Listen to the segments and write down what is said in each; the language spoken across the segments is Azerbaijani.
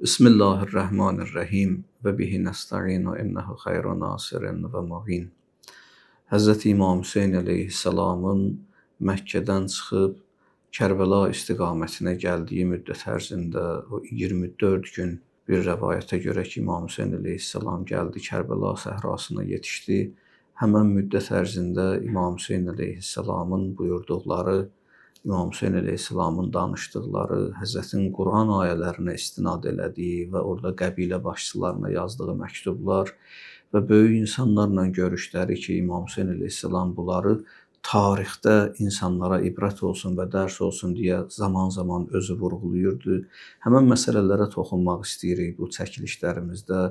Bismillahirrahmanirrahim və bihi nəsta'in və innehu xeyru nasirin və mu'in. Həzrəti İmam Hüseyn əleyhissalamın Məkkədən çıxıb Kərbəla istiqamətinə gəldiyi müddət ərzində o 24 gün bir rəvayətə görə ki, İmam Hüseyn əleyhissalam gəldi, Kərbəla səhrasına yetişdi. Həmən müddət ərzində İmam Hüseyn əleyhissalamın buyurduqları, İmam Hüseyn əleyhissalamın danışdıqları, Həzrətin Quran ayələrinə istinad elədiyi və orada qəbilə başçılarına yazdığı məktublar və böyük insanlarla görüşləri ki, İmam Hüseyn əleyhissalam bunları tarixdə insanlara ibrət olsun və dərs olsun deyə zaman-zaman özü vurğulayırdı. Həmən məsələlərə toxunmaq istəyirik bu çəkilişlərimizdə.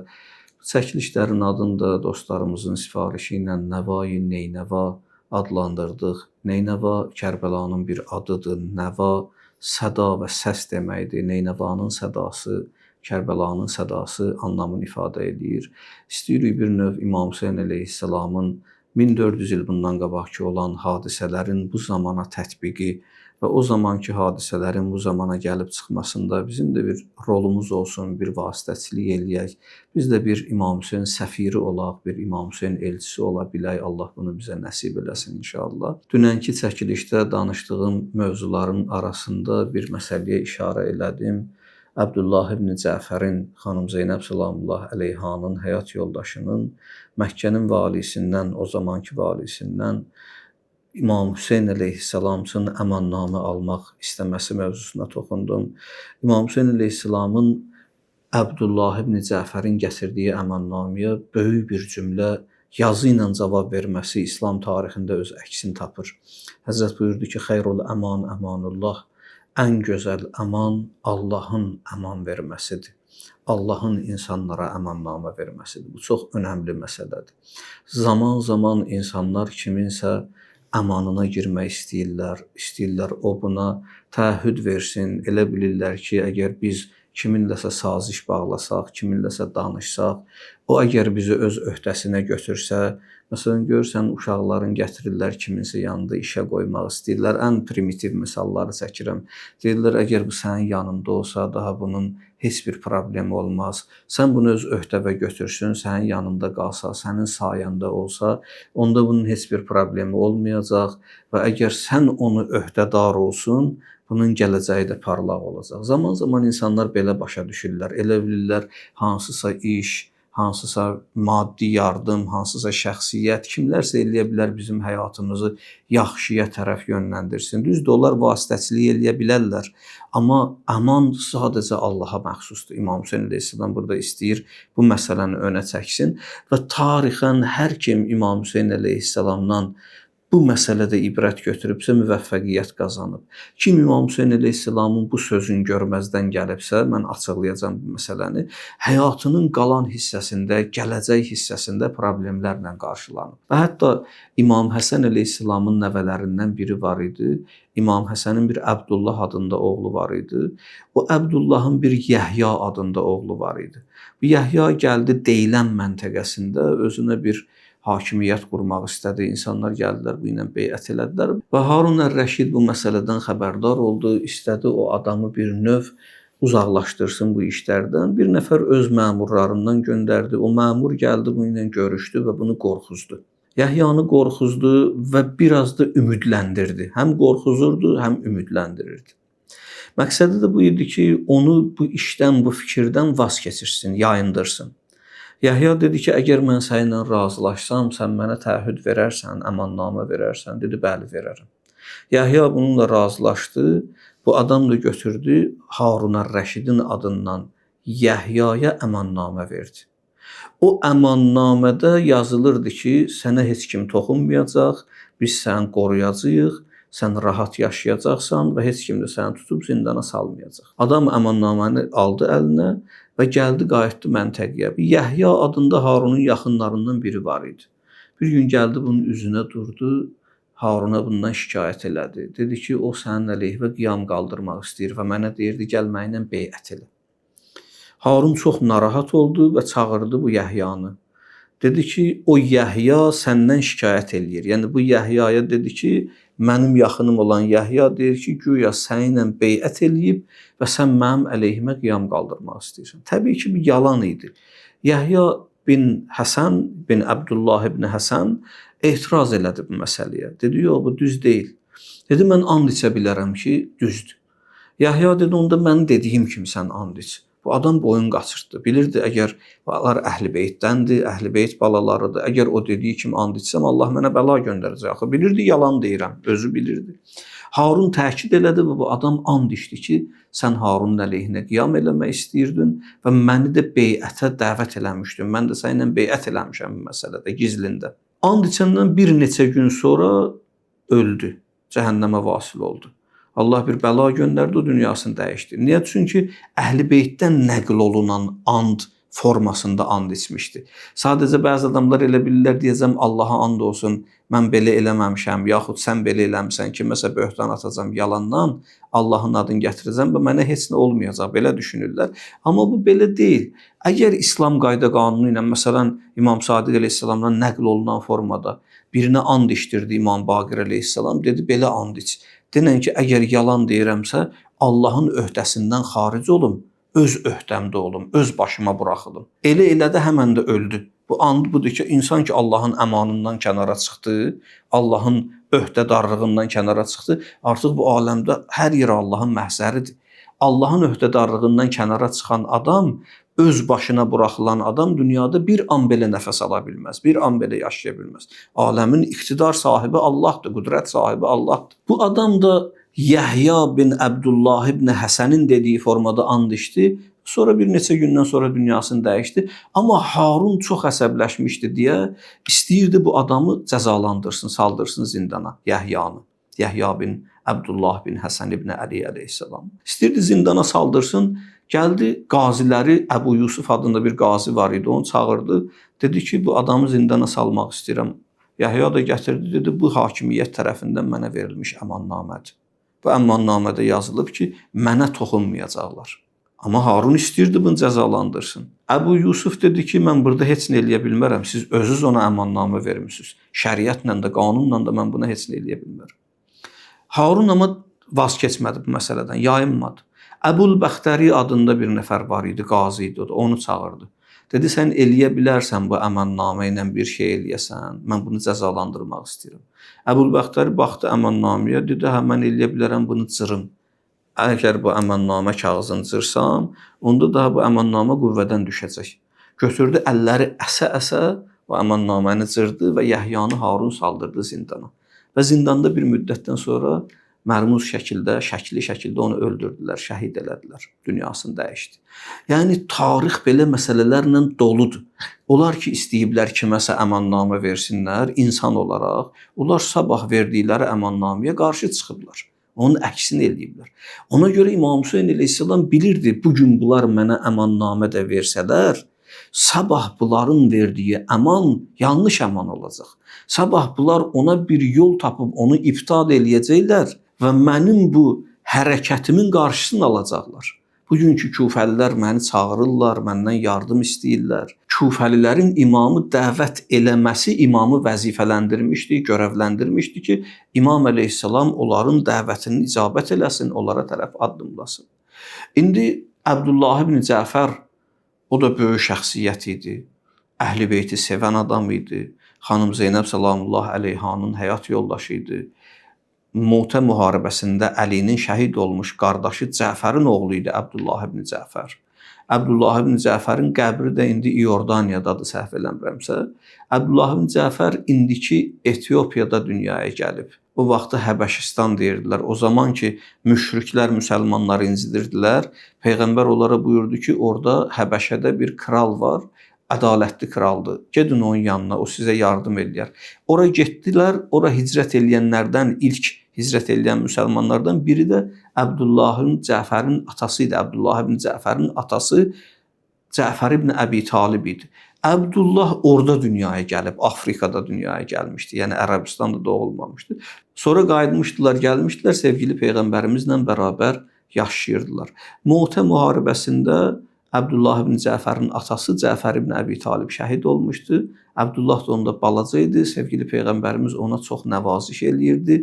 Bu çəkilişlərin adını da dostlarımızın sifarişi ilə Nəva-i Neynəva adlandırdıq. Neynəva Kərbəlanın bir adıdır. Nəva səda və səs deməkdir. Neynəvanın sədası, Kərbəlanın sədası anlamını ifadə eləyir. İstəyirik bir növ İmam Hüseyn əleyhissalamın 1400 il bundan qabaqki olan hadisələrin bu zamana tətbiqi və o zamanki hadisələrin bu zamana gəlib çıxmasında bizim də bir rolumuz olsun, bir vasitəçilik eləyək. Biz də bir İmam Hüseyn səfiri olaq, bir İmam Hüseyn elçisi ola bilək. Allah bunu bizə nəsib eləsin inşallah. Dünənki çəkilişdə danışdığım mövzuların arasında bir məsələyə işarə elədim. Əbdullah ibn Cəfərin, xanım Zeynəb salamullah əleyhanın həyat yoldaşının Məkkənin valisindən, o zamanki valisindən İmam Hüseyn əleyhissalam üçün əmannamə almaq istəməsi mövzusuna toxundum. İmam Hüseyn əleyhissalamın Əbdullah ibn Cəfərin gətirdiyi əmannaməyə böyük bir cümlə yazı ilə cavab verməsi İslam tarixində öz əksini tapır. Həzrət buyurdu ki, xeyrul əman əmanullah. Ən gözəl əman Allahın əman verməsidir. Allahın insanlara əmannamə verməsidir. Bu çox önəmli məsələdir. Zaman-zaman insanlar kiminsə əmanına girmək istəyirlər, istəyirlər o buna təəhhüd versin. Elə bilirlər ki, əgər biz kiminləsə saziş bağlasaq, kiminləsə danışsaq, o əgər bizi öz öhdəsinə götürsə, məsələn görürsən uşaqların gətirirlər kiminsə yanında işə qoymaq istəyirlər. Ən primitiv misalları çəkirəm. Deyirlər əgər bu sənin yanında olsa, daha bunun heç bir problemi olmaz. Sən bunu öz öhdəvə götürsün, sənin yanında qalsa, sənin sayəndə olsa, onda bunun heç bir problemi olmayacaq və əgər sən onu öhdədar olsun, bunun gələcəyi də parlaq olacaq. Zaman-zaman insanlar belə başa düşürlər. Elə bilirlər hansısa iş, hansısa maddi yardım, hansısa şəxsiyyət, kimlərsə eləyə bilər bizim həyatımızı yaxşıya tərəf yönləndirsin. Düzdür, onlar vasitəçilik eləyə bilərlər, amma əman sadəcə Allaha məxsusdur. İmam Hüseyn əleyhissalam burada istəyir bu məsələni önə çəksin və tarixən hər kim İmam Hüseyn əleyhissalamdan bu məsələdə ibrət götürübsə, müvəffəqiyyət qazanıb. Kim İmam Hüseyn əleyhissalamın bu sözünü görməzdən gəlibsə, mən açıqlayacağam bu məsələni, həyatının qalan hissəsində, gələcək hissəsində problemlərlə qarşılanıb. Və hətta İmam Həsən əleyhissalamın nəvələrindən biri var idi. İmam Həsənin bir Əbdullah adında oğlu var idi. O Əbdullahın bir Yəhya adında oğlu var idi. Bu Yəhya gəldi Deyləm məntəqəsində özünə bir hakimiyyət qurmaq istədi. İnsanlar gəldilər, bu ilə beyət elədilər və Harun ər-Rəşid bu məsələdən xəbərdar oldu. İstədi o adamı bir növ uzaqlaşdırsın bu işlərdən. Bir nəfər öz məmurlarından göndərdi. O məmur gəldi, bu ilə görüşdü və bunu qorxuzdu. Yəhyanı qorxuzdu və biraz da ümidləndirdi. Həm qorxuzurdu, həm ümidləndirirdi. Məqsədi də bu idi ki, onu bu işdən, bu fikirdən vaz keçirsin, yayındırsın. Yəhya dedi ki, əgər mən səninlə razılaşsam, sən mənə təəhhüd verərsən, əmannamə verərsən. Dedi, bəli, verərəm. Yəhya bununla razılaşdı. Bu adam da götürdü Harun ər-Rəşidin adından Yəhyaya əmannamə verdi. O əmannamədə yazılırdı ki, sənə heç kim toxunmayacaq, biz səni qoruyacağıq, sən rahat yaşayacaqsan və heç kim də səni tutub zindana salmayacaq. Adam əmannaməni aldı əlinə və gəldi, qayıtdı məntəqəyə. Bir Yəhya adında Harunun yaxınlarından biri var idi. Bir gün gəldi bunun üzünə durdu, Haruna bundan şikayət elədi. Dedi ki, o sənin əleyhinə qiyam qaldırmaq istəyir və mənə deyirdi, gəl mənimlə beyət elə. Harun çox narahat oldu və çağırdı bu Yəhyanı. Dedi ki, o Yəhya səndən şikayət eləyir. Yəni bu Yəhyaya dedi ki, mənim yaxınım olan Yəhya deyir ki, güya səninlə beyət eləyib və sən mənim əleyhimə qiyam qaldırmaq istəyirsən. Təbii ki, bu yalan idi. Yəhya bin Həsən bin Əbdullah ibn Həsən etiraz elədi bu məsələyə. Dedi, yox, bu düz deyil. Dedi, mən and içə bilərəm ki, düzdür. Yəhya dedi, onda mənim dediyim kimi sən and iç. Bu adam boyun qaçırtdı. Bilirdi, əgər bunlar Əhl-i Beytdəndir, Əhl-i Beyt balalarıdır. Əgər o dediyi kimi and içsəm, Allah mənə bəla göndərəcək. Axı bilirdi, yalan deyirəm. Özü bilirdi. Harun təkid elədi və bu adam and içdi ki, sən Harunun əleyhinə qiyam eləmək istəyirdin və məni də beyətə dəvət eləmişdin. Mən də səninlə beyət eləmişəm bu məsələdə, gizlində. And içəndən bir neçə gün sonra öldü. Cəhənnəmə vasil oldu. Allah bir bəla göndərdi, o dünyasını dəyişdi. Niyə? Çünki Əhl-i Beytdən nəql olunan and formasında and içmişdi. Sadəcə bəzi adamlar elə bilirlər, deyəcəm Allaha and olsun, mən belə eləməmişəm, yaxud sən belə eləmisən, kiməsə böhtan atacam yalandan, Allahın adını gətirəcəm və mənə heç nə olmayacaq, belə düşünürlər. Amma bu belə deyil. Əgər İslam qayda qanunu ilə, məsələn, İmam Sadiq əleyhissalamdan nəql olunan formada birinə and içdirdi İmam Baqir əleyhissalam, dedi belə and iç. Denən ki, əgər yalan deyirəmsə, Allahın öhdəsindən xaric olum, öz öhdəmdə olum, öz başıma buraxılım. Elə elədi, həmən də öldü. Bu and budur ki, insan ki Allahın əmanından kənara çıxdı, Allahın öhdədarlığından kənara çıxdı, artıq bu aləmdə hər yer Allahın məhzəridir. Allahın öhdədarlığından kənara çıxan adam, öz başına buraxılan adam dünyada bir an belə nəfəs ala bilməz, bir an belə yaşaya bilməz. Aləmin iqtidar sahibi Allahdır, qüdrət sahibi Allahdır. Bu adam da Yəhya bin Əbdullah ibn Həsənin dediyi formada and içdi. Sonra bir neçə gündən sonra dünyasını dəyişdi. Amma Harun çox əsəbləşmişdi deyə istəyirdi bu adamı cəzalandırsın, saldırsın zindana, Yəhyanı. Yəhya bin Əbdullah bin Həsən ibn Əli əleyhissalam. İstəyirdi zindana saldırsın. Gəldi qaziləri, Əbu Yusuf adında bir qazi var idi, onu çağırdı. Dedi ki, bu adamı zindana salmaq istəyirəm. Yəhya da gətirdi, dedi, bu hakimiyyət tərəfindən mənə verilmiş əmannamədir. Bu əmannamədə yazılıb ki, mənə toxunmayacaqlar. Amma Harun istəyirdi bunu cəzalandırsın. Əbu Yusuf dedi ki, mən burada heç nə eləyə bilmərəm. Siz özünüz ona əmannamə vermisiniz. Şəriətlə də, qanunla da mən buna heç nə eləyə bilmərəm. Harun amma vaz keçmədi bu məsələdən, yayınmadı. Əbul Bəxtəri adında bir nəfər var idi, qazi idi o da, onu çağırdı. Dedi, sən eləyə bilərsən bu əmannamə ilə bir şey eləyəsən, mən bunu cəzalandırmaq istəyirəm. Əbul Bəxtəri baxdı əmannaməyə, dedi, hə, mən eləyə bilərəm bunu cırım. Əgər bu əmannamə kağızını cırsam, onda daha bu əmannamə qüvvədən düşəcək. Götürdü, əlləri əsə-əsə o əmannaməni cırdı və Yəhyanı Harun saldırdı zindana. Və zindanda bir müddətdən sonra mərmuz şəkildə, şəkli şəkildə onu öldürdülər, şəhid elədilər. Dünyasını dəyişdi. Yəni tarix belə məsələlərlə doludur. Onlar ki istəyiblər kiməsə əmannamə versinlər insan olaraq, onlar sabah verdikləri əmannaməyə qarşı çıxıblar. Onun əksini eləyiblər. Ona görə İmam Hüseyn əleyhissalam bilirdi, bu gün bunlar mənə əmannamə də versələr, sabah bunların verdiyi əman yanlış əman olacaq. Sabah bunlar ona bir yol tapıb onu iptal eləyəcəklər və mənim bu hərəkətimin qarşısını alacaqlar. Bugünkü Kufəlilər məni çağırırlar, məndən yardım istəyirlər. Kufəlilərin imamı dəvət eləməsi imamı vəzifələndirmişdi, görevləndirmişdi ki, İmam əleyhissalam onların dəvətini icabət eləsin, onlara tərəf addımlasın. İndi Əbdullah ibn Cəfər, o da böyük şəxsiyyət idi. Əhl-i Beyti sevən adam idi. Xanım Zeynəb salamullah əleyhanın həyat yoldaşı idi. Mutə müharibəsində Əlinin şəhid olmuş qardaşı Cəfərin oğlu idi Əbdullah ibn Cəfər. Əbdullah ibn Cəfərin qəbri də indi İordaniyadadır, səhv eləmirəmsə. Əbdullah ibn Cəfər indiki Etiopiyada dünyaya gəlib. O vaxtı Həbəşistan deyirdilər. O zaman ki müşriklər müsəlmanları incidirdilər, Peyğəmbər onlara buyurdu ki, orada Həbəşədə bir kral var, ədalətli kraldır. Gedin onun yanına, o sizə yardım eləyər. Ora getdilər, ora hicrət eləyənlərdən ilk hicrət eləyən müsəlmanlardan biri də Əbdullahın Cəfərin atası idi. Əbdullah ibn Cəfərin atası Cəfər ibn Əbi Talib idi. Əbdullah orada dünyaya gəlib, Afrikada dünyaya gəlmişdi. Yəni Ərəbistanda doğulmamışdı. Sonra qayıtmışdılar, gəlmişdilər, sevgili peyğəmbərimizlə bərabər yaşayırdılar. Mutə müharibəsində Əbdullah ibn Cəfərin atası Cəfər ibn Əbi Talib şəhid olmuşdu. Əbdullah da onda balaca idi. Sevgili Peyğəmbərimiz ona çox nəvaziş eləyirdi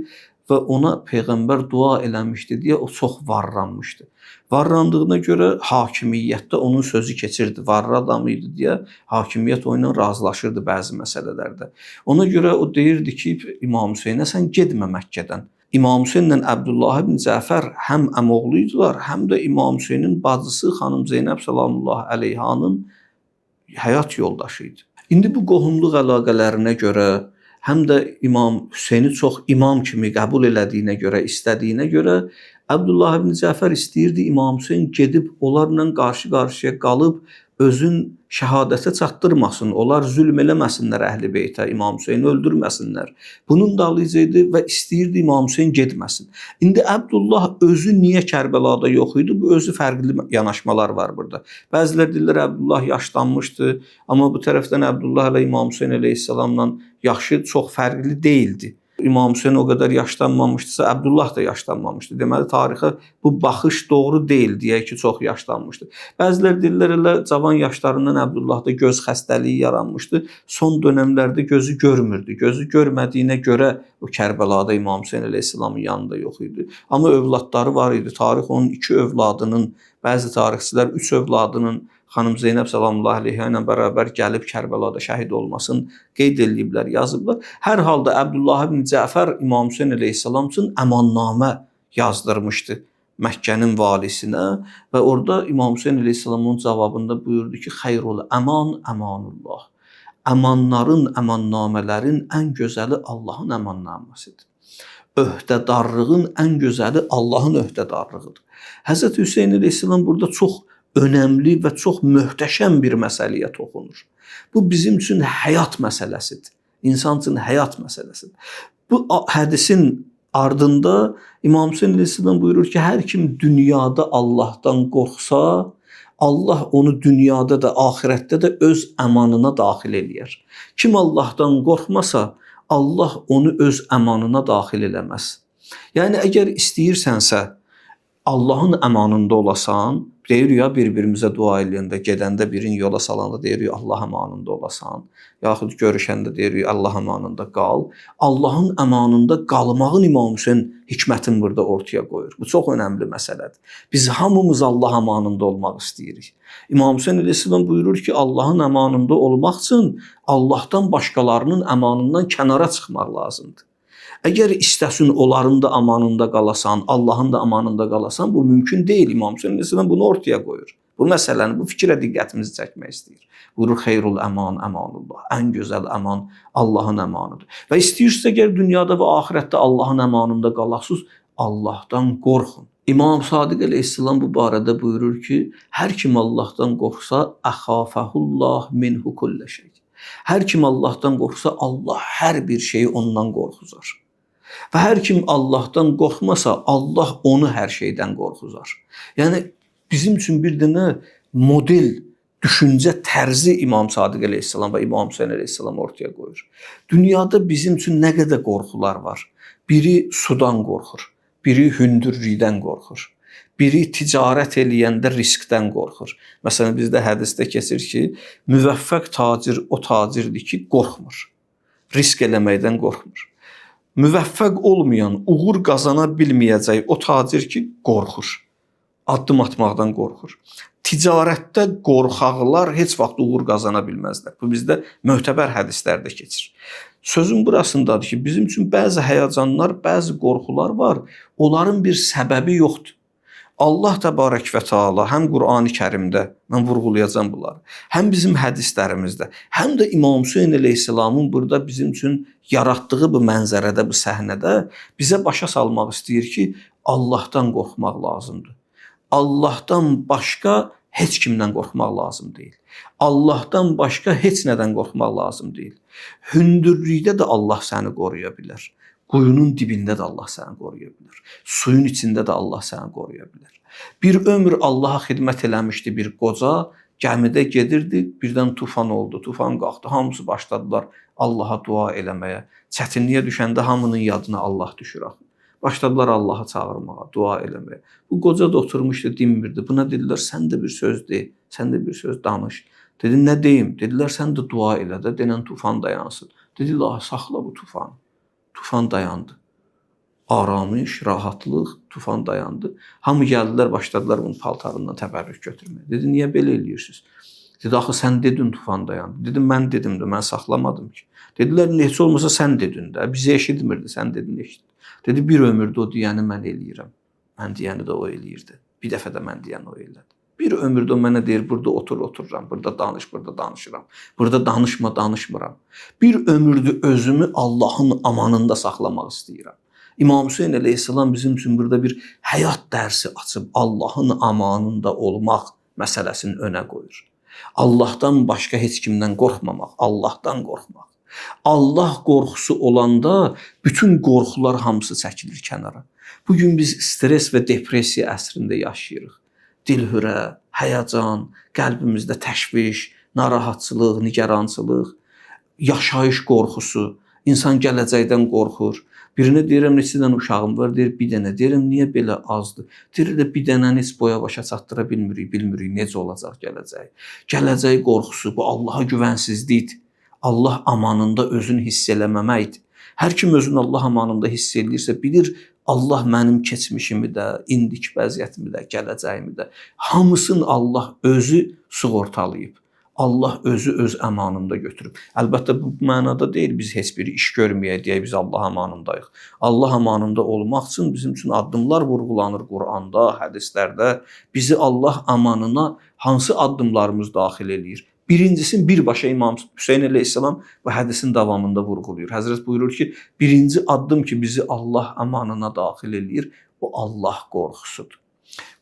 və ona Peyğəmbər dua eləmişdi deyə o çox varranmışdı. Varrandığına görə hakimiyyətdə onun sözü keçirdi. Varlı adam idi deyə hakimiyyət onunla razılaşırdı bəzi məsələlərdə. Ona görə o deyirdi ki, İmam Hüseynə sən getmə Məkkədən. İmam Hüseynlə Əbdullah ibn Cəfər həm əmoğlu idilər, həm də İmam Hüseynin bacısı xanım Zeynəb salamullah əleyhanın həyat yoldaşı idi. İndi bu qohumluq əlaqələrinə görə, həm də İmam Hüseyni çox imam kimi qəbul elədiyinə görə, istədiyinə görə Əbdullah ibn Cəfər istəyirdi İmam Hüseyn gedib onlarla qarşı-qarşıya qalıb özün şəhadətə çatdırmasın, onlar zülm eləməsinlər Əhl-i Beytə, İmam Hüseyni öldürməsinlər. Bunun dalıyca idi və istəyirdi İmam Hüseyn getməsin. İndi Əbdullah özü niyə Kərbəlada yox idi? Bu özü fərqli yanaşmalar var burada. Bəzilər deyirlər Əbdullah yaşlanmışdı, amma bu tərəfdən Əbdullah hələ İmam Hüseyn əleyhissalamla yaşı çox fərqli deyildi. İmam Hüseyn o qədər yaşlanmamışdısa, Əbdullah da yaşlanmamışdı. Deməli, tarixə bu baxış doğru deyil, deyək ki, çox yaşlanmışdı. Bəzilər deyirlər, elə cavan yaşlarından Əbdullahda göz xəstəliyi yaranmışdı. Son dönəmlərdə gözü görmürdü. Gözü görmədiyinə görə o Kərbəlada İmam Hüseyn əleyhissalamın yanında yox idi. Amma övladları var idi. Tarix onun 2 övladının, bəzi tarixçilər 3 övladının xanım Zeynəb salamullah əleyhə ilə bərabər gəlib Kərbəlada şəhid olmasını qeyd eləyiblər, yazıblar. Hər halda Əbdullah ibn Cəfər İmam Hüseyn əleyhissalam üçün əmannamə yazdırmışdı Məkkənin valisinə və orada İmam Hüseyn əleyhissalamın cavabında buyurdu ki, xeyrul əman əmanullah. Əmanların, əmannamələrin ən gözəli Allahın əmannaməsidir. Öhdədarlığın ən gözəli Allahın öhdədarlığıdır. Həzrət Hüseyn əleyhissalam burada çox önəmli və çox möhtəşəm bir məsələyə toxunur. Bu bizim üçün həyat məsələsidir. İnsan üçün həyat məsələsidir. Bu hədisin ardında İmam Hüseyn əleyhissalam buyurur ki, hər kim dünyada Allahdan qorxsa, Allah onu dünyada da, axirətdə də öz əmanına daxil eləyər. Kim Allahdan qorxmasa, Allah onu öz əmanına daxil eləməz. Yəni əgər istəyirsənsə Allahın əmanında olasan, deyirik ya bir-birimizə dua eləyəndə, gedəndə birin yola salanda deyirik Allah əmanında olasan, yaxud görüşəndə deyirik Allah əmanında qal. Allahın əmanında qalmağın İmam Hüseyn hikmətini burada ortaya qoyur. Bu çox önəmli məsələdir. Biz hamımız Allah əmanında olmaq istəyirik. İmam Hüseyn əleyhissalam buyurur ki, Allahın əmanında olmaq üçün Allahdan başqalarının əmanından kənara çıxmaq lazımdır. Əgər istəsin onların da amanında qalasan, Allahın da amanında qalasan, bu mümkün deyil. İmam Hüseyn əleyhissalam bunu ortaya qoyur. Bu məsələni, bu fikrə diqqətimizi çəkmək istəyir. Buyurur, xeyrul əman əmanullah. Ən gözəl əman Allahın əmanıdır. Və istəyirsə əgər dünyada və axirətdə Allahın əmanında qalasınız, Allahdan qorxun. İmam Sadiq əleyhissalam bu barədə buyurur ki, hər kim Allahdan qorxsa, əxafəhullah minhu kullə şey. Hər kim Allahdan qorxsa, Allah hər bir şeyi ondan qorxuzar. Və hər kim Allahdan qorxmasa, Allah onu hər şeydən qorxuzar. Yəni bizim üçün bir dənə model düşüncə tərzi İmam Sadiq əleyhissalam və İmam Hüseyn əleyhissalam ortaya qoyur. Dünyada bizim üçün nə qədər qorxular var. Biri sudan qorxur, biri hündürlükdən qorxur, biri ticarət eləyəndə riskdən qorxur. Məsələn bizdə hədisdə keçir ki, müvəffəq tacir o tacirdir ki, qorxmur. Risk eləməkdən qorxmur. Müvəffəq olmayan, uğur qazana bilməyəcək o tacir ki, qorxur. Addım atmaqdan qorxur. Ticarətdə qorxaqlar heç vaxt uğur qazana bilməzlər. Bu bizdə mötəbər hədislərdə keçir. Sözün burasındadır ki, bizim üçün bəzi həyəcanlar, bəzi qorxular var. Onların bir səbəbi yoxdur. Allah təbarək və təala həm Qurani Kərimdə, mən vurğulayacağam bunları, həm bizim hədislərimizdə, həm də İmam Hüseyn əleyhissalamın burada bizim üçün yaratdığı bu mənzərədə, bu səhnədə bizə başa salmaq istəyir ki, Allahdan qorxmaq lazımdır. Allahdan başqa heç kimdən qorxmaq lazım deyil. Allahdan başqa heç nədən qorxmaq lazım deyil. Hündürlükdə də Allah səni qoruya bilər. Quyunun dibində də Allah səni qoruya bilər. Suyun içində də Allah səni qoruya bilər. Bir ömür Allaha xidmət eləmişdi bir qoca, gəmidə gedirdi, birdən tufan oldu, tufan qalxdı, hamısı başladılar Allaha dua eləməyə. Çətinliyə düşəndə hamının yadına Allah düşür axı. Başladılar Allahı çağırmağa, dua eləməyə. Bu qoca da oturmuşdu, dinmirdi. Buna dedilər, sən də bir söz de, sən də bir söz danış. Dedi, nə deyim? Dedilər, sən də dua elə də, denən tufan dayansın. Dedi, ilahi, saxla bu tufanı. Tufan dayandı. Aramış, rahatlıq, tufan dayandı. Hamı gəldilər, başladılar bunun paltarından təbərrük götürməyə. Dedi, niyə belə eləyirsiniz? Dedi, axı sən dedin tufan dayandı. Dedim, mən dedim də, mən saxlamadım ki. Dedilər, heç olmasa sən dedin də, bizi eşitmirdi, sən dedin, eşitdi. Dedi, bir ömürdə o deyəni mən eləyirəm. Mən deyəni də o eləyirdi. Bir dəfə də mən deyəni o elədi. Bir ömürdə o mənə deyir, burada otur, otururam, burada danış, burada danışıram, burada danışma, danışmıram. Bir ömürdür özümü Allahın amanında saxlamaq istəyirəm. İmam Hüseyn əleyhissalam bizim üçün burada bir həyat dərsi açıb Allahın amanında olmaq məsələsini önə qoyur. Allahdan başqa heç kimdən qorxmamaq, Allahdan qorxmaq. Allah qorxusu olanda bütün qorxular hamısı çəkilir kənara. Bugün biz stres və depressiya əsrində yaşayırıq. Dilhürə, həyəcan, qəlbimizdə təşviş, narahatçılıq, nigarançılıq, yaşayış qorxusu, insan gələcəkdən qorxur. Birinə deyirəm, neçə dənə uşağım var, deyir, bir dənə. Deyirəm, niyə belə azdır? Deyir də, bir dənəni heç boya başa çatdıra bilmirik, bilmirik necə olacaq gələcək. Gələcək qorxusu, bu Allaha güvənsizlikdir. Allah amanında özünü hiss eləməməkdir. Hər kim özünü Allah amanında hiss eləyirsə, bilir Allah mənim keçmişimi də, indiki vəziyyətimi də, gələcəyimi də, hamısını Allah özü sığortalayıb. Allah özü öz əmanında götürüb. Əlbəttə bu mənada deyil biz heç bir iş görməyək deyə biz Allah amanındayıq. Allah amanında olmaq üçün bizim üçün addımlar vurğulanır Quranda, hədislərdə. Bizi Allah amanına hansı addımlarımız daxil eləyir? Birincisini birbaşa İmam Hüseyn əleyhissalam bu hədisin davamında vurğulayır. Həzrət buyurur ki, birinci addım ki bizi Allah amanına daxil eləyir, o Allah qorxusudur.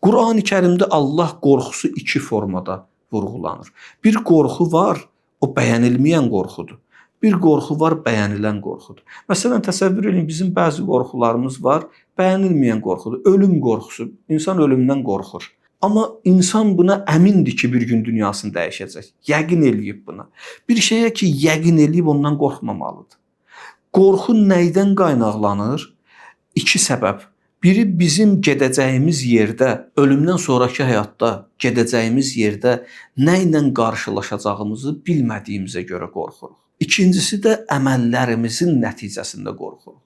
Qur'an-ı Kərimdə Allah qorxusu iki formada vurğulanır. Bir qorxu var, o bəyənilməyən qorxudur. Bir qorxu var, bəyənilən qorxudur. Məsələn, təsəvvür edin, bizim bəzi qorxularımız var, bəyənilməyən qorxudur. Ölüm qorxusu, insan ölümdən qorxur. Amma insan buna əmindir ki, bir gün dünyasını dəyişəcək. Yəqin eləyib buna. Bir şeyə ki, yəqin eləyib ondan qorxmamalıdır. Qorxu nəydən qaynaqlanır? İki səbəb. Biri bizim gedəcəyimiz yerdə, ölümdən sonrakı həyatda gedəcəyimiz yerdə nə ilə qarşılaşacağımızı bilmədiyimizə görə qorxuruq. İkincisi də əməllərimizin nəticəsində qorxuruq.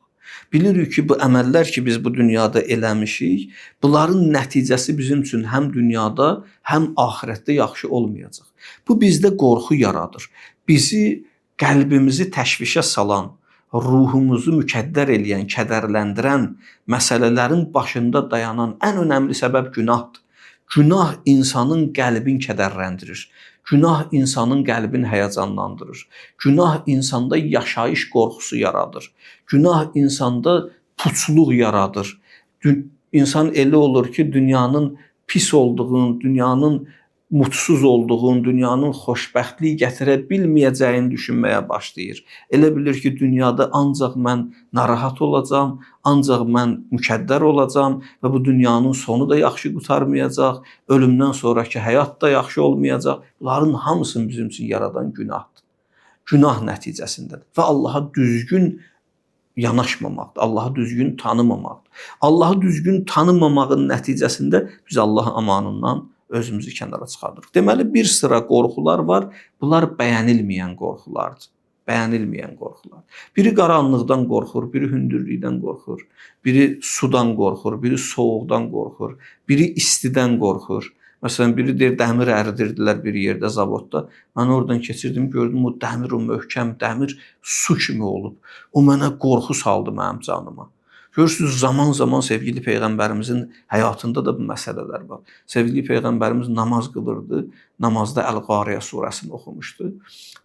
Bilirik ki, bu əməllər ki biz bu dünyada eləmişik, bunların nəticəsi bizim üçün həm dünyada, həm axirətdə yaxşı olmayacaq. Bu bizdə qorxu yaradır. Bizi, qəlbimizi təşvişə salan, ruhumuzu mükəddər eləyən, kədərləndirən məsələlərin başında dayanan ən önəmli səbəb günahdır. Günah insanın qəlbini kədərləndirir. Günah insanın qəlbini həyəcanlandırır. Günah insanda yaşayış qorxusu yaradır. Günah insanda puçluq yaradır. İnsan elə olur ki, dünyanın pis olduğunu, dünyanın mutsuz olduğunu, dünyanın xoşbəxtlik gətirə bilməyəcəyini düşünməyə başlayır. Elə bilir ki, dünyada ancaq mən narahat olacağam, ancaq mən mükəddər olacağam və bu dünyanın sonu da yaxşı qurtarmayacaq, ölümdən sonrakı həyat da yaxşı olmayacaq. Bunların hamısını bizim üçün yaradan günahdır. Günah nəticəsindədir və Allaha düzgün yanaşmamaqdır, Allahı düzgün tanımamaqdır. Allahı düzgün tanımamağın nəticəsində biz Allah amanından özümüzü kənara çıxardırıq. Deməli, bir sıra qorxular var. Bunlar bəyənilməyən qorxulardır. Bəyənilməyən qorxular. Biri qaranlıqdan qorxur, biri hündürlükdən qorxur, biri sudan qorxur, biri soyuqdan qorxur, biri istidən qorxur. Məsələn, biri deyir, dəmir əridirdilər bir yerdə, zavodda. Mən oradan keçirdim, gördüm o dəmir, o möhkəm dəmir su kimi olub. O mənə qorxu saldı mənim canıma. Görürsünüz, zaman-zaman sevgili Peyğəmbərimizin həyatında da bu məsələlər var. Sevgili Peyğəmbərimiz namaz qılırdı. Namazda Əl-Qariyə surəsini oxumuşdu.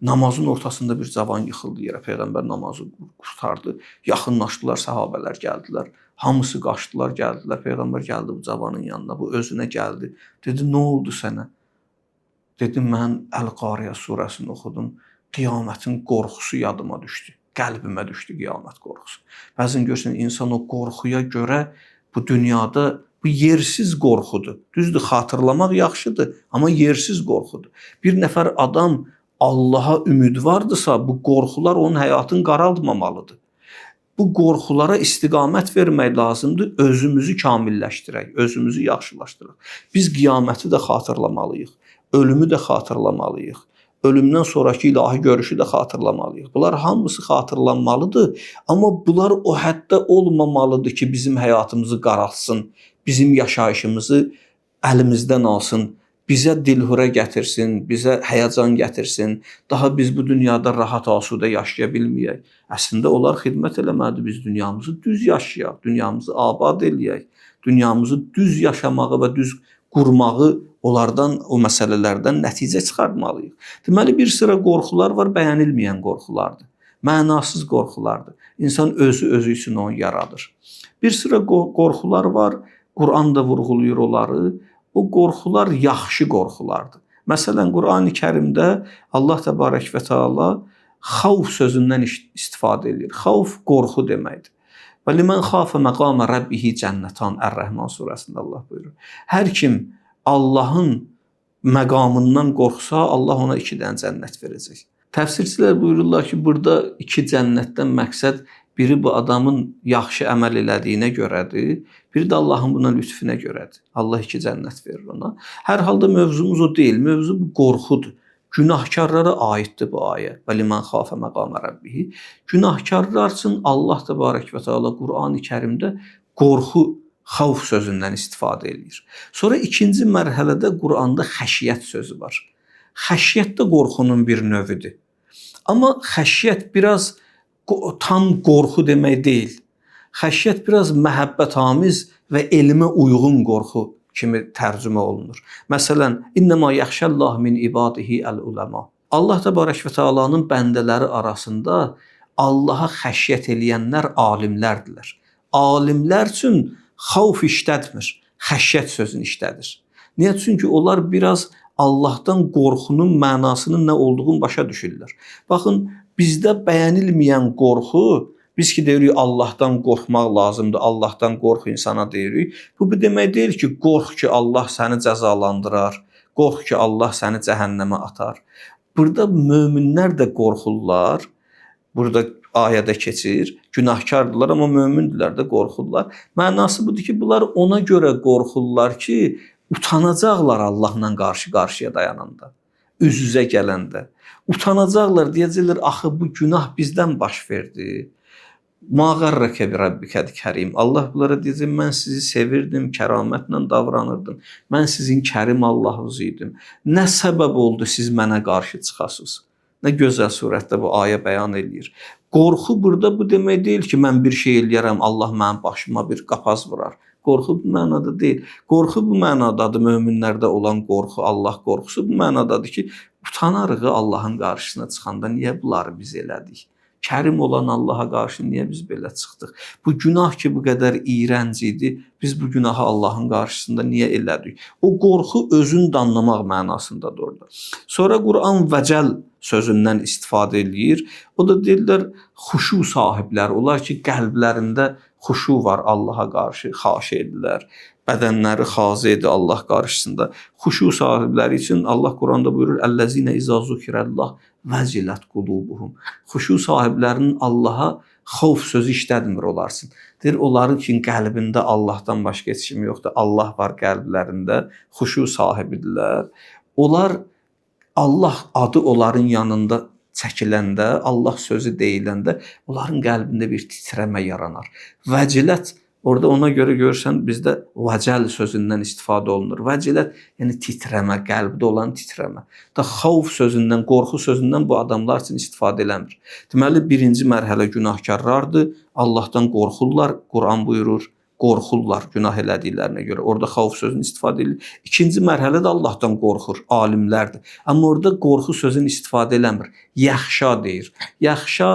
Namazın ortasında bir cavan yıxıldı yerə. Peyğəmbər namazı qurtardı. Yaxınlaşdılar, səhabələr gəldilər. Hamısı qaçdılar, gəldilər. Peyğəmbər gəldi bu cavanın yanına. Bu özünə gəldi. Dedi, nə oldu sənə? Dedi, mən Əl-Qariyə surəsini oxudum. Qiyamətin qorxusu yadıma düşdü. Qəlbimə düşdü qiyamət qorxusu. Bəzən görürsən, insan o qorxuya görə bu dünyada bu yersiz qorxudur. Düzdür, xatırlamaq yaxşıdır, amma yersiz qorxudur. Bir nəfər adam Allaha ümidvardısa, bu qorxular onun həyatını qaraltmamalıdır. Bu qorxulara istiqamət vermək lazımdır, özümüzü kamilləşdirək, özümüzü yaxşılaşdıraq. Biz qiyaməti də xatırlamalıyıq, ölümü də xatırlamalıyıq. Ölümdən sonrakı ilahi görüşü də xatırlamalıyıq. Bunlar hamısı xatırlanmalıdır, amma bunlar o həddə olmamalıdır ki, bizim həyatımızı qaraltsın, bizim yaşayışımızı əlimizdən alsın, bizə dilhurə gətirsin, bizə həyəcan gətirsin, daha biz bu dünyada rahat, asudə yaşaya bilməyək. Əslində onlar xidmət eləməlidir, biz dünyamızı düz yaşayaq, dünyamızı abad eləyək, dünyamızı düz yaşamağı və düz qurmağı onlardan, o məsələlərdən nəticə çıxartmalıyıq. Deməli, bir sıra qorxular var, bəyənilməyən qorxulardır. Mənasız qorxulardır. İnsan özü üçün onu yaradır. Bir sıra qorxular var, Quran da vurğulayır onları. O qorxular yaxşı qorxulardır. Məsələn, Qurani Kərimdə Allah Təbarək və Teala xavf sözündən istifadə edir. Xavf qorxu deməkdir. Və limən xafə məqamə rəbbihi cənnətan, Ər-Rəhman surəsində Allah buyurur. Hər kim Allahın məqamından qorxsa, Allah ona 2 dənə cənnət verəcək. Təfsirçilər buyururlar ki, burada 2 cənnətdən məqsəd biri bu adamın yaxşı əməl elədiyinə görədir, biri də Allahın buna lütfüne görədir. Allah 2 cənnət verir ona. Hər halda mövzumuz o deyil, mövzu bu qorxudur. Günahkarlara aiddir bu ayə. Və limən xafə məqamə rəbbihi. Günahkarlar üçün Allah Təbarək və Teala Qurani Kərimdə qorxu, xavf sözündən istifadə eləyir. Sonra ikinci mərhələdə Quranda xəşiyyət sözü var. Xəşiyyət də qorxunun bir növüdür. Amma xəşiyyət biraz tam qorxu demək deyil. Xəşiyyət biraz məhəbbətamiz və elmə uyğun qorxu kimi tərcümə olunur. Məsələn, İnnemâ yəxşəllah min ibadihi əl-uləma. Allah Təbarək və Teala'nın bəndələri arasında Allaha xəşiyyət eləyənlər alimlərdirlər. Alimlər üçün xavf işlətmir, xəşiyyət sözünü işlədir. Niyə? Çünki onlar biraz Allahdan qorxunun mənasının nə olduğunu başa düşürlər. Baxın, bizdə bəyənilməyən qorxu, biz ki deyirik Allahdan qorxmaq lazımdır, Allahdan qorx insana deyirik. Bu demək deyil ki, qorx ki Allah səni cəzalandırar, qorx ki Allah səni cəhənnəmə atar. Burada möminlər də qorxurlar. Burada ayədə keçir, günahkardırlar, amma mömindilər də, qorxurlar. Mənası budur ki, bunlar ona görə qorxurlar ki, utanacaqlar Allahla qarşı-qarşıya dayananda, üz-üzə gələndə. Utanacaqlar, deyəcəklər, axı bu günah bizdən baş verdi. Ma qarrəkə bi rabbikəl kərim. Allah bunlara deyəcək, mən sizi sevirdim, kəramətlə davranırdım. Mən sizin kərim Allahınız idim. Nə səbəb oldu siz mənə qarşı çıxasınız? Nə gözəl surətdə bu ayə bəyan eləyir. Qorxu burada bu demək deyil ki, mən bir şey eləyərəm, Allah mənim başıma bir qapaz vurar. Qorxu bu mənada deyil. Qorxu bu mənadadır, möminlərdə olan qorxu, Allah qorxusu bu mənadadır ki, utanarıq Allahın qarşısına çıxanda, niyə bunları biz elədik? Kərim olan Allaha qarşı niyə biz belə çıxdıq? Bu günah ki, bu qədər iyrənc idi, biz bu günahı Allahın qarşısında niyə elədik? O qorxu özünü danlamaq mənasındadır orada. Sonra Quran vəcəl sözündən istifadə eləyir. O da deyirlər, xuşu sahiblər, onlar ki, qəlblərində xuşu var Allaha qarşı, xaşi edirlər. Bədənləri xazi edir Allah qarşısında. Xuşu sahibləri üçün Allah Quranda buyurur: "Əlləzinə izâ zukirəllah vəcilət qulubuhum." Xuşu sahiblərinin Allaha xovf sözü işlətmir olarsın. Deyir, onların ki, qəlbində Allahdan başqa heç kim yoxdur. Allah var qəlblərində, xuşu sahibidirlər. Onlar Allah adı onların yanında çəkiləndə, Allah sözü deyiləndə onların qəlbində bir titrəmə yaranar. Vəcilət orada ona görə görürsən bizdə vəcəl sözündən istifadə olunur. Vəcilət yəni titrəmə, qəlbdə olan titrəmə. Da xavf sözündən, qorxu sözündən bu adamlar üçün istifadə eləmir. Deməli birinci mərhələ günahkarlardır. Allahdan qorxurlar, Quran buyurur. Qorxurlar günah elədiklərinə görə. Orada xavf sözünü istifadə edir. İkinci mərhələdə Allahdan qorxur, alimlərdir. Amma orada qorxu sözünü istifadə eləmir. Yaxşa deyir. Yaxşa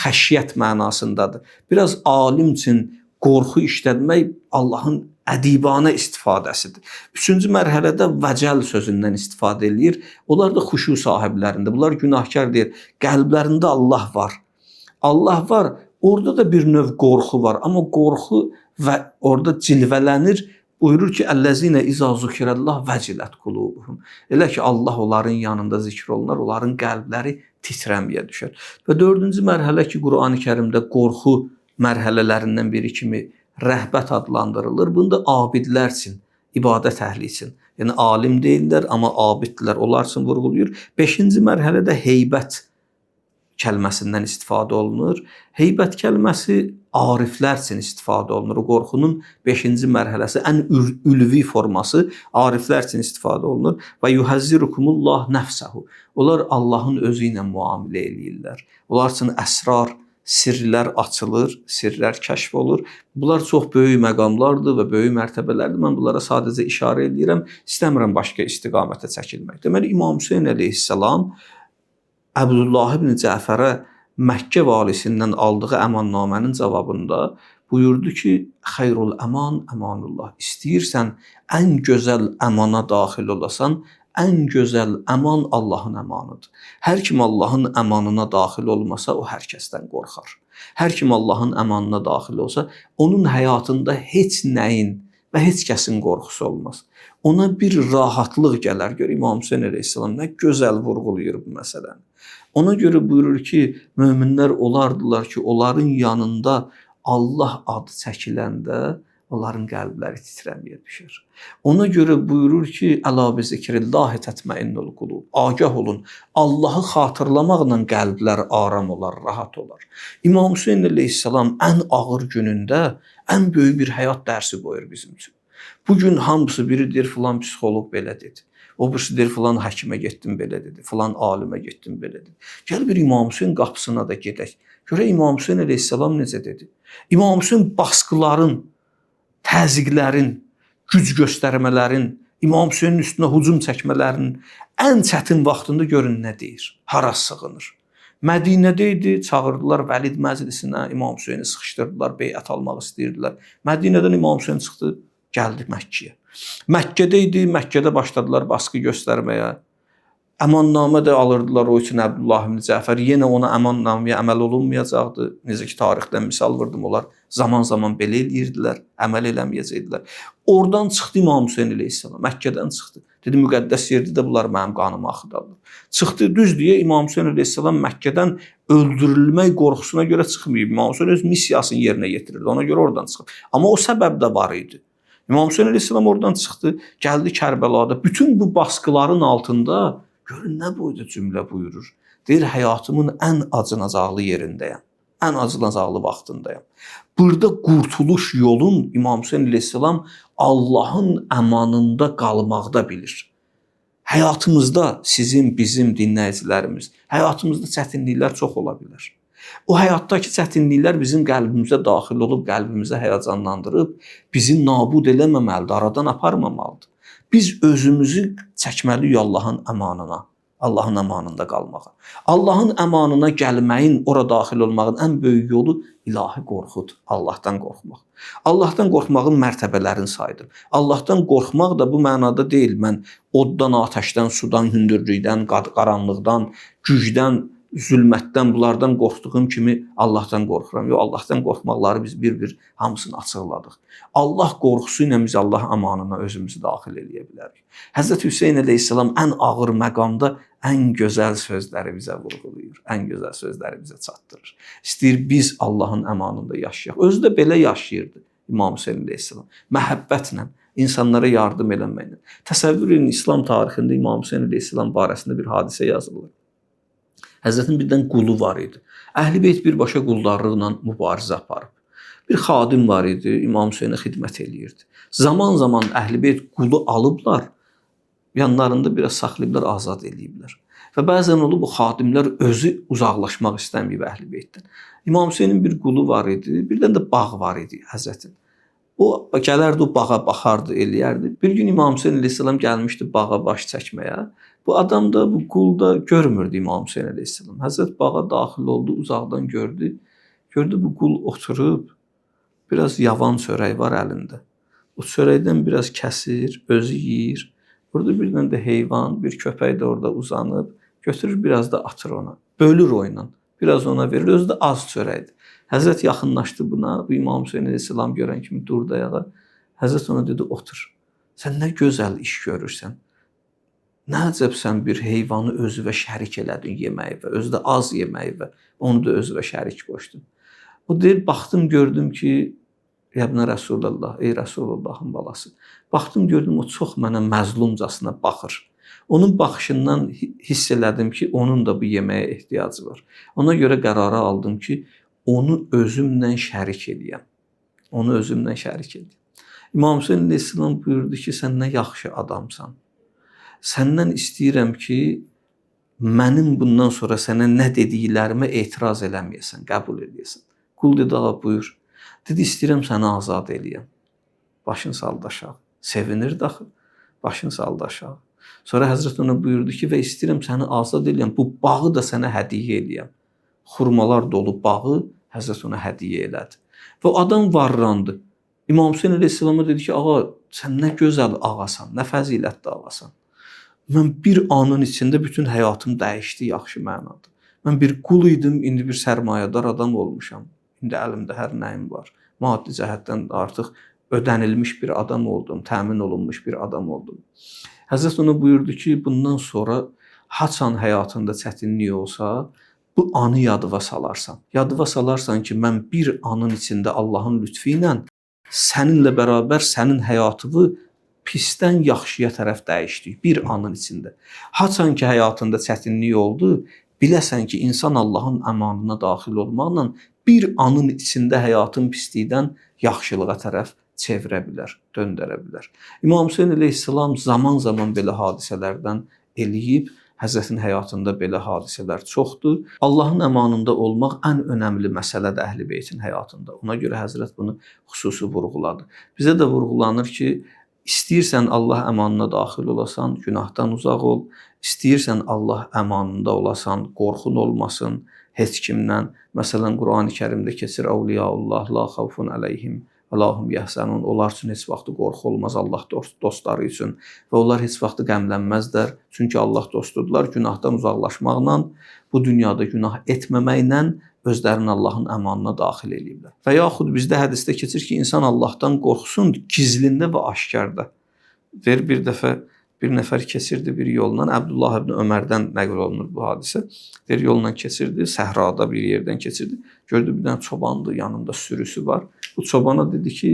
xəşiyyət mənasındadır. Biraz alim üçün qorxu işlətmək Allahın ədibanə istifadəsidir. Üçüncü mərhələdə vəcəl sözündən istifadə eləyir. Onlar da xuşu sahiblərində. Bunlar günahkar deyir. Qəlblərində Allah var. Allah var. Orada da bir növ qorxu var. Amma qorxu və orada cilvələnir. Buyurur ki, Əlləzinə izâ zukirəllah vəcilət qulubuhum. Elə ki, Allah onların yanında zikr olunar, onların qəlbləri titrəməyə düşər. Və dördüncü mərhələ ki, Qurani Kərimdə qorxu mərhələlərindən biri kimi rəhbət adlandırılır. Bunu da abidlər üçün, İbadət əhli üçün. Yəni alim deyillər, amma abiddirlər. Onlar üçün vurğulayır. 5-ci mərhələdə heybət kəlməsindən istifadə olunur. Heybət kəlməsi ariflər üçün istifadə olunur. O qorxunun 5-ci mərhələsi, ən ülvi forması ariflər üçün istifadə olunur. Və yuhəzzirukumullah nəfsəhu. Onlar Allahın özü ilə müamilə eləyirlər. Onlar üçün əsrar, sirrlər açılır, sirrlər kəşf olur. Bunlar çox böyük məqamlardır və böyük mərtəbələrdir. Mən bunlara sadəcə işarə eləyirəm. İstəmirəm başqa istiqamətə çəkilmək. Deməli İmam Hüseyn əleyhissalam Əbdullah ibn Cəfərə Məkkə valisindən aldığı əmannamənin cavabında buyurdu ki, xeyrul əman əmanullah. İstəyirsən ən gözəl əmana daxil olasan, ən gözəl əman Allahın əmanıdır. Hər kim Allahın əmanına daxil olmasa, o hər kəsdən qorxar. Hər kim Allahın əmanına daxil olsa, onun həyatında heç nəyin və heç kəsin qorxusu olmaz. Ona bir rahatlıq gələr. Gör İmam Hüseyn əleyhissalam nə gözəl vurğulayır bu məsələni. Ona görə buyurur ki, möminlər olardılar ki, onların yanında Allah adı çəkiləndə onların qəlbləri titrəməyə düşər. Ona görə buyurur ki, əla bi zikrillahi tatmainnul qulub. Agah olun, Allahı xatırlamaqla qəlblər aram olar, rahat olar. İmam Hüseyn əleyhissalam ən ağır günündə ən böyük bir həyat dərsi qoyur bizim üçün. Bu gün hamısı biri deyir filan psixoloq belə dedi. O birisi deyir filan həkimə getdim belə dedi, filan alimə getdim belə dedi. Gəl bir İmam Hüseyn qapısına da gedək. Görək İmam Hüseyn əleyhissalam necə dedi. İmam Hüseyn baskıların, təzyiqlərin, güc göstərmələrin, İmam Hüseynin üstünə hücum çəkmələrinin ən çətin vaxtında görün nə deyir, hara sığınır. Mədinədə idi, çağırdılar Vəlid məclisinə, İmam Hüseyni sıxışdırdılar, beyət almaq istəyirdilər. Mədinədən İmam Hüseyn çıxdı, gəldi Məkkəyə. Məkkədə idi, Məkkədə başladılar baskı göstərməyə. Əmannamə də alırdılar o üçün Əbdullah ibn Cəfər. Yenə ona əmannaməyə əməl olunmayacaqdı. Necə ki tarixdən misal vurdum, onlar zaman-zaman belə eləyirdilər, əməl eləməyəcəkdilər. Oradan çıxdı İmam Hüseyn əleyhissalam, Məkkədən çıxdı. Dedi müqəddəs yerdə də bunlar mənim qanımı axıdarlar. Çıxdı, düz deyə İmam Hüseyn əleyhissalam Məkkədən öldürülmək qorxusuna görə çıxmayıb. İmam Hüseyn öz missiyasını yerinə yetirirdi. Ona görə oradan çıxıb. Amma o səbəb də var idi. İmam Hüseyn əleyhissalam oradan çıxdı, gəldi Kərbəlada. Bütün bu baskıların altında görün nə boyda cümlə buyurur. Deyir, həyatımın ən acınacaqlı yerindəyəm. Ən acınacaqlı vaxtındayam. Burada qurtuluş yolun İmam Hüseyn əleyhissalam Allahın əmanında qalmaqda bilir. Həyatımızda sizin, bizim dinləyicilərimiz, həyatımızda çətinliklər çox ola bilər. O həyatdakı çətinliklər bizim qəlbimizə daxil olub, qəlbimizi həyəcanlandırıb, bizi nabud eləməməlidir, aradan aparmamalıdır. Biz özümüzü çəkməliyik Allahın əmanına, Allahın əmanında qalmağa. Allahın əmanına gəlməyin, ora daxil olmağın ən böyük yolu ilahi qorxudur, Allahdan qorxmaq. Allahdan qorxmağın mərtəbələrini saydım. Allahdan qorxmaq da bu mənada deyil, mən oddan, atəşdən, sudan, hündürlükdən, qaranlıqdan, gücdən, zülmətdən, bunlardan qorxduğum kimi Allahdan qorxuram. Yox, Allahdan qorxmaqları biz bir-bir hamısını açıqladıq. Allah qorxusu ilə biz Allah amanına özümüzü daxil eləyə bilərik. Həzrət Hüseyn əleyhissalam ən ağır məqamda ən gözəl sözləri bizə vurğulayır, ən gözəl sözləri bizə çatdırır. İstəyir biz Allahın əmanında yaşayaq. Özü də belə yaşayırdı İmam Hüseyn əleyhissalam. Məhəbbətlə, insanlara yardım eləməklə. Təsəvvür edin, İslam tarixində İmam Hüseyn əleyhissalam barəsində bir hadisə yazılır. Həzrətin birdən qulu var idi. Əhl-i Beyt birbaşa quldarlıqla mübarizə aparıb. Bir xadim var idi, İmam Hüseynə xidmət eləyirdi. Zaman-zaman Əhl-i Beyt qulu alıblar, yanlarında biraz saxlayıblar, azad eləyiblər. Və bəzən olub bu xadimlər özü uzaqlaşmaq istəməyib Əhl-i Beytdən. İmam Hüseynin bir qulu var idi, birdən də bağ var idi Həzrətin. O gələrdi, o bağa baxardı, eləyərdi. Bir gün İmam Hüseyn əleyhissalam gəlmişdi bağa baş çəkməyə. Bu adam da, bu qul da görmürdü İmam Hüseyn əleyhissalam. Həzrət bağa daxil oldu, uzaqdan gördü. Gördü bu qul oturub, biraz yavan çörək var əlində. O çörəkdən biraz kəsir, özü yeyir. Burada bir dənə də heyvan, bir köpək də orada uzanıb, götürür biraz da atır ona. Bölür o ilə. Biraz ona verir, özü də az çörəkdir. Həzrət yaxınlaşdı buna, bu İmam Hüseyn əleyhissalam görən kimi durdu ayağa. Həzrət ona dedi, otur. Sən nə gözəl iş görürsən. Nə əcəb sən bir heyvanı özüvə şərik elədin yeməyi və özü də az yeməyi və onu da özüvə şərik qoşdun. O deyir, baxdım, gördüm ki, Yəbnə Rəsulullah, ey Rəsulullahın balası. Baxdım, gördüm o çox mənə məzlumcasına baxır. Onun baxışından hiss elədim ki, onun da bu yeməyə ehtiyacı var. Ona görə qərara aldım ki, onu özümlə şərik eləyəm. Onu özümlə şərik eləyəm. İmam Hüseyn əleyhissalam buyurdu ki, sən nə yaxşı adamsan. Səndən istəyirəm ki, mənim bundan sonra sənə nə dediklərimə etiraz eləməyəsən, qəbul eləyəsən. Qul dedi, ağa buyur. Dedi, istəyirəm səni azad eləyəm. Başını saldı aşağı. Sevinirdi axı. Başını saldı aşağı. Sonra Həzrət ona buyurdu ki, və istəyirəm səni azad eləyəm, bu bağı da sənə hədiyyə eləyəm. Xurmalar dolu bağı Həzrət ona hədiyyə elədi. Və o adam varrandı. İmam Hüseyn əleyhissalama dedi ki, ağa, sən nə gözəl ağasan, nə fəzilətli ağasan. Mən bir anın içində bütün həyatım dəyişdi yaxşı mənada. Mən bir qul idim, indi bir sərmayədar adam olmuşam. İndi əlimdə hər nəyim var. Maddi cəhətdən artıq ödənilmiş bir adam oldum, təmin olunmuş bir adam oldum. Həzrət ona buyurdu ki, bundan sonra haçan həyatında çətinlik olsa, bu anı yadıva salarsan. Yadıva salarsan ki, mən bir anın içində Allahın lütfü ilə səninlə bərabər sənin həyatını pisdən yaxşıya tərəf dəyişdik bir anın içində. Haçan ki həyatında çətinlik oldu, biləsən ki, insan Allahın əmanına daxil olmaqla bir anın içində həyatın pislikdən yaxşılığa tərəf çevirə bilər, döndərə bilər. İmam Hüseyn əleyhissalam zaman-zaman belə hadisələrdən eləyib. Həzrətin həyatında belə hadisələr çoxdur. Allahın əmanında olmaq ən önəmli məsələdir Əhl-i Beytin həyatında. Ona görə Həzrət bunu xüsusi vurğuladı. Bizə də vurğulanır ki, istəyirsən Allah əmanına daxil olasan, günahdan uzaq ol. İstəyirsən Allah əmanında olasan, qorxun olmasın heç kimdən. Məsələn, Qurani Kərimdə keçir: Əvliyaullah la xavfun əleyhim və la hum yəhzənun. Onlar üçün heç vaxt qorxu olmaz Allah dostları üçün və onlar heç vaxt qəmlənməzlər. Çünki Allah dostudurlar. Günahdan uzaqlaşmaqla, bu dünyada günah etməməklə özlərini Allahın əmanına daxil eləyiblər. Və yaxud bizdə hədisdə keçir ki, insan Allahdan qorxsun gizlində və aşkarda. Deyir, bir dəfə bir nəfər keçirdi bir yolla, Əbdullah ibn Ömərdən nəql olunur bu hadisə. Deyir, yolla keçirdi, səhrada bir yerdən keçirdi. Gördü bir dənə çobandır, yanında sürüsü var. Bu çobana dedi ki,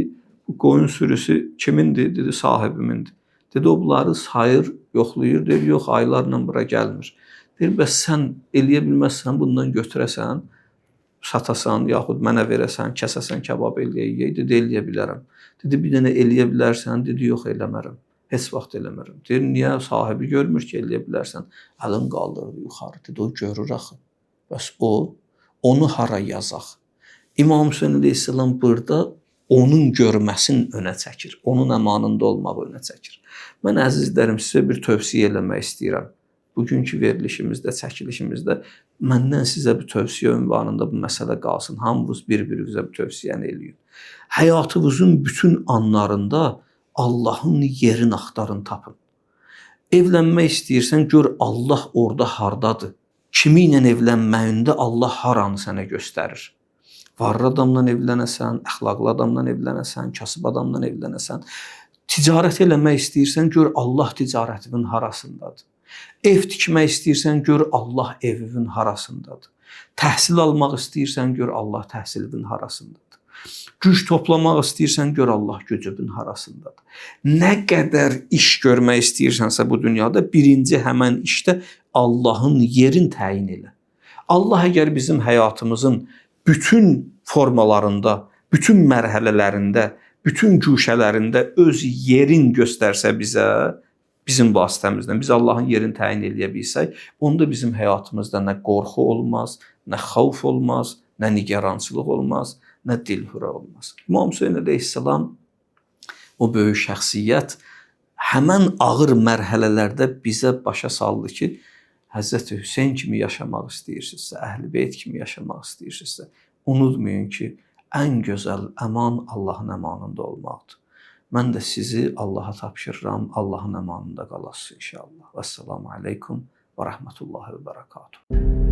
bu qoyun sürüsü kimindir? Dedi, sahibimindir. Dedi, o bunları sayır, yoxlayır. Deyir, yox, aylarla bura gəlmir. Deyir, bəs sən eləyə bilməzsən, bundan götürəsən, satasan, yaxud mənə verəsən, kəsəsən, kebab eləyək. Dedi, eləyə bilərəm. Dedi, bir dənə eləyə bilərsən? Dedi, yox, eləmərəm. Heç vaxt eləmərəm. Deyir, niyə? Sahibi görmür ki, eləyə bilərsən. Əlin qaldırdı yuxarı. Dedi, o görür axı. Bəs o, onu hara yazaq? İmam Hüseyn əleyhissalam burada onun görməsini önə çəkir. Onun əmanında olmağı önə çəkir. Mən əzizlərim, sizə bir tövsiyə eləmək istəyirəm. Bugünkü verilişimizdə, çəkilişimizdə məndən sizə bir tövsiyə ünvanında bu məsələ qalsın. Hamınız bir-birinizə bu tövsiyəni eləyin. Həyatınızın bütün anlarında Allahın yerini axtarın, tapın. Evlənmək istəyirsən, gör Allah orada hardadır. Kimi ilə evlənməyində Allah haranı sənə göstərir. Varlı adamla evlənəsən, əxlaqlı adamla evlənəsən, kasıb adamla evlənəsən. Ticarət eləmək istəyirsən, gör Allah ticarətinin harasındadır. Ev tikmək istəyirsən, gör Allah evinin harasındadır. Təhsil almaq istəyirsən, gör Allah təhsilinin harasındadır. Güc toplamaq istəyirsən, gör Allah gücünün harasındadır. Nə qədər iş görmək istəyirsənsə bu dünyada, birinci həmən işdə Allahın yerini təyin elə. Allah əgər bizim həyatımızın bütün formalarında, bütün mərhələlərində, bütün güşələrində öz yerin göstərsə bizə, bizim vasitəmizlə biz Allahın yerini təyin eləyə bilsək, onda bizim həyatımızda nə qorxu olmaz, nə xavf olmaz, nə nigarançılıq olmaz, nə dilhürə olmaz. İmam Hüseyn əleyhissalam o böyük şəxsiyyət həmən ağır mərhələlərdə bizə başa saldı ki, Həzrəti Hüseyn kimi yaşamaq istəyirsinizsə, Əhl-i Beyt kimi yaşamaq istəyirsinizsə, unutmayın ki, ən gözəl əman Allahın əmanında olmaqdır. Mən də sizi Allaha tapşırıram, Allahın əmanında qalasınız inşallah. Vəssalamu aleykum və rəhmətullahi və bərəkatuhu.